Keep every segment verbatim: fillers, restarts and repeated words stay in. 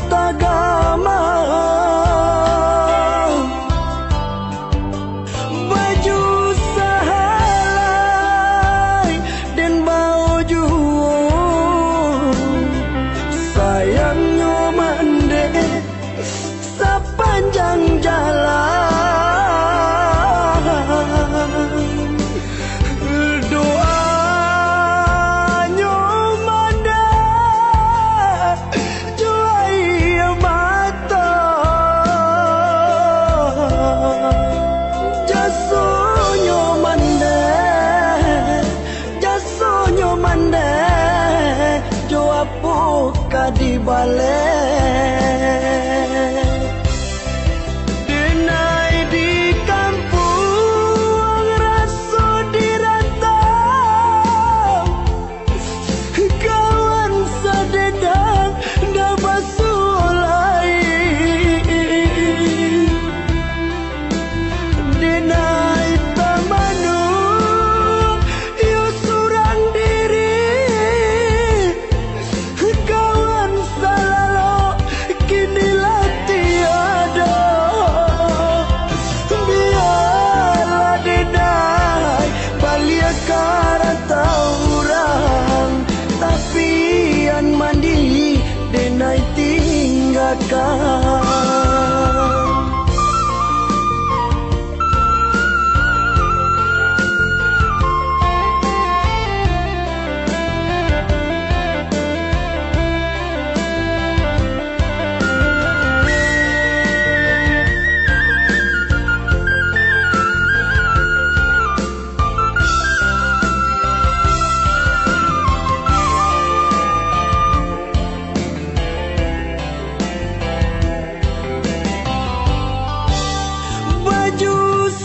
tagama, baju sahalai den bao juo. Sayangnyo mandeh sapanjang jalan. Doanyo mandeh jo aia mato, jasonyo mandeh, jasonyo mandeh, jo apo ka dibaleh? Denai di kampuang raso dirantau, kawan sadedang ndak basuo lai. Denai tamanuang iyo surang diri, kawan salalok kini lah tiado. Bialah denai baliak ka rantau urang, tapian mandi denai tinggakan. Baju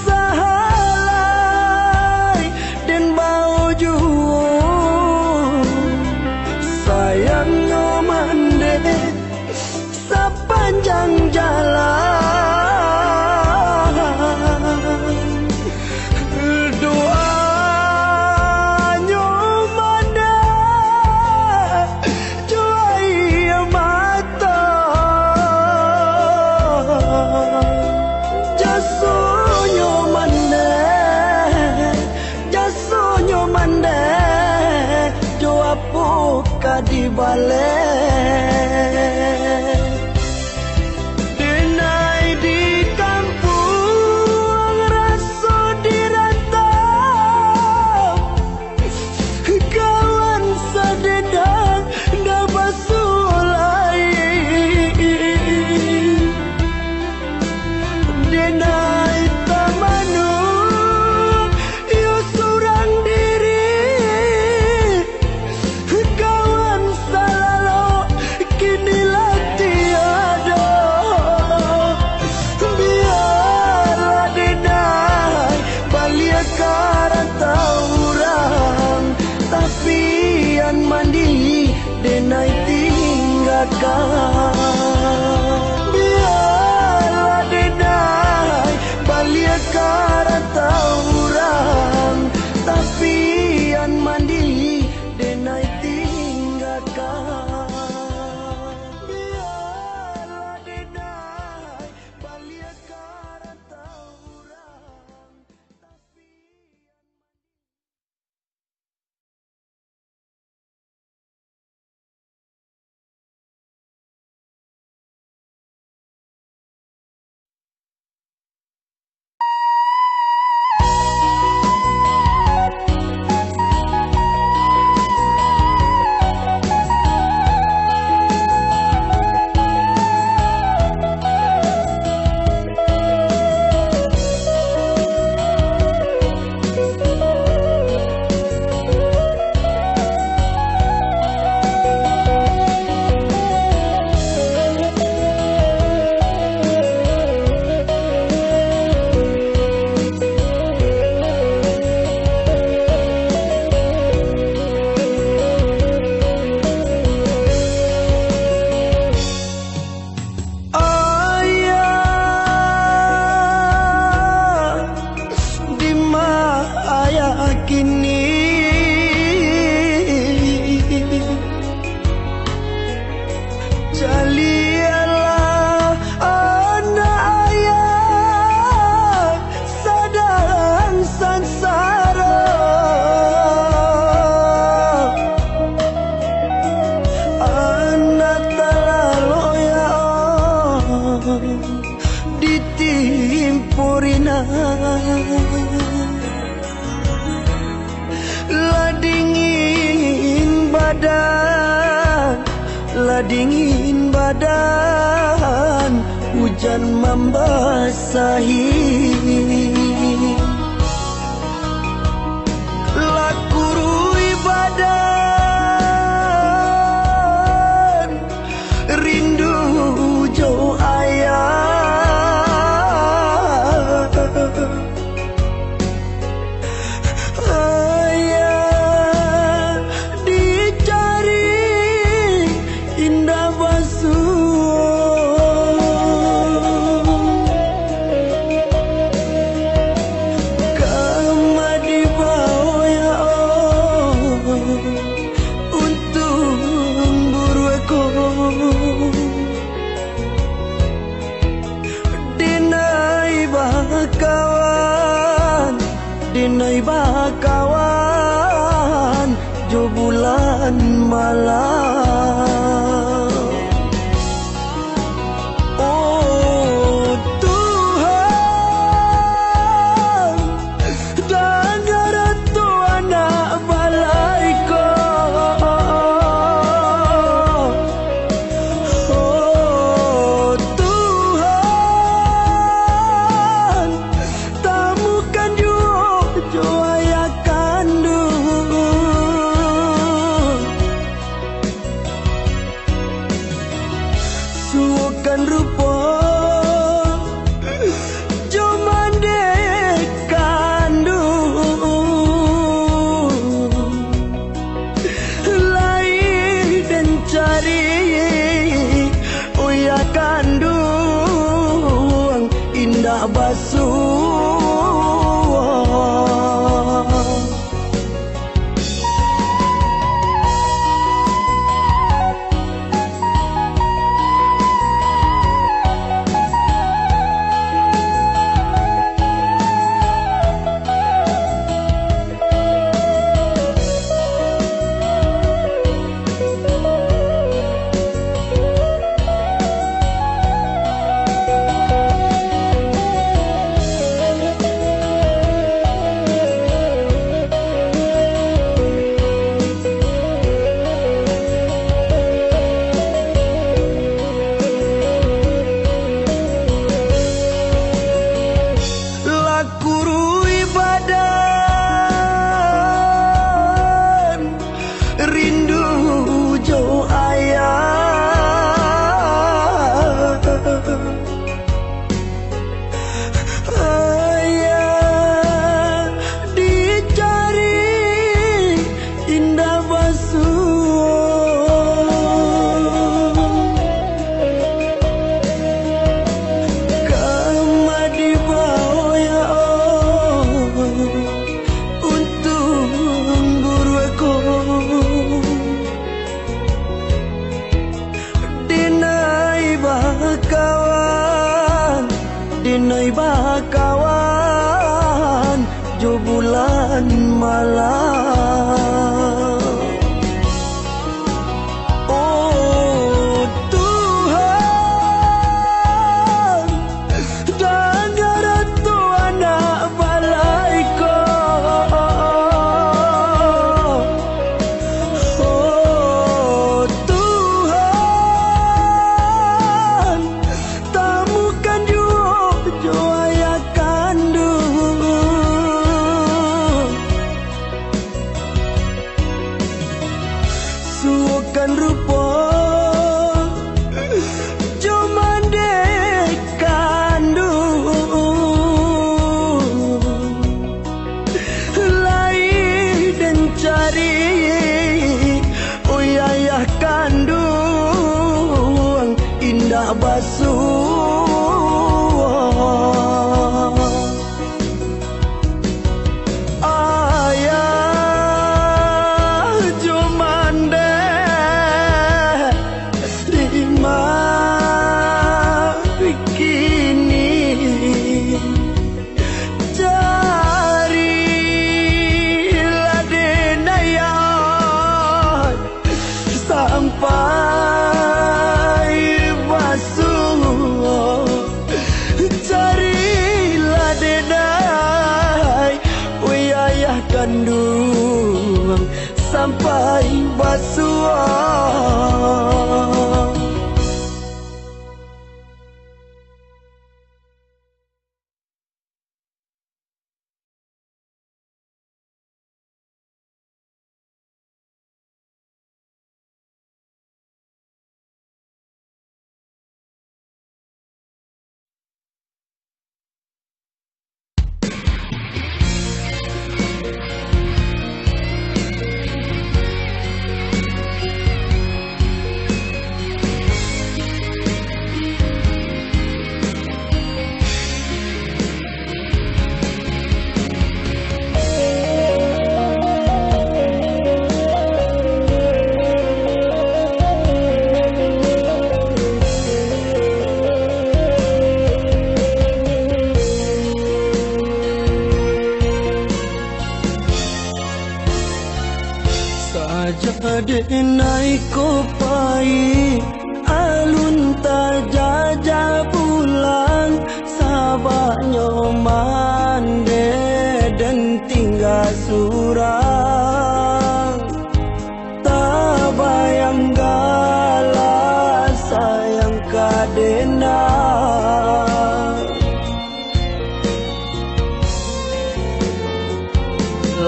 sahalai den bao juo, sayangnyo mandeh sapanjang jalan. Doanyo mandeh jo aia mato, jasonyo mandeh, jasonyo mandeh, jo apo ka dibaleh? Denai di kampuang raso dirantau, kawan sadedang ndak basuo lai. Denai tamanuang iyo surang diri, kawan salalok kini lah tiado. Bialah denai baliak ka rantau urang, tapian mandi denai tinggakan. Bialah denai baliak ka rantau urang, tapian mandi denai tinggakan. Bialah denai baliak ka rantau urang, tapian Dingin badan, hujan mambasahi. Lah kuruih badan, rindu jo ayah. Ayah dicari indak basuo. Kama dibawo, ya Allah, untuang buruak ko. Dinai bakawan, dinai bakawan jo bulan malam. Oh Tuhan, Danga tu anak balai ko. Oh Tuhan, tamukan juo jo ayah kanduang. Suokan rupo jo mandeh kanduang. Lai den cari, uyah kanduang indak basuo. Lah kuruih badan, rindu jo ayah. Ayah dicari indak basuo. Kama dibawo, ya Allah, untuang buruak ko. Dinai bakawan, dinai bakawan jo bulan malam. Oh Tuhan, Danga tu anak balai ko. Oh Tuhan, tamukan juo jo ayah kanduang. Suokan rupo jo mandeh kanduang. Lai den cari, uyah ayah kanduang indak basuo. Ayah jo mandeh Nai ko pai, alun tajaja pulang, sababnyo mande den tingga surang. Tabayang galah sayang ka dena.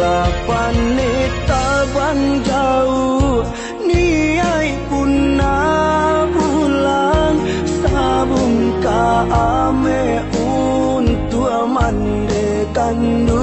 Lah paneh tabang jauah, niaik pun nak pulang, sabun ka ameh untuak mande kanduang.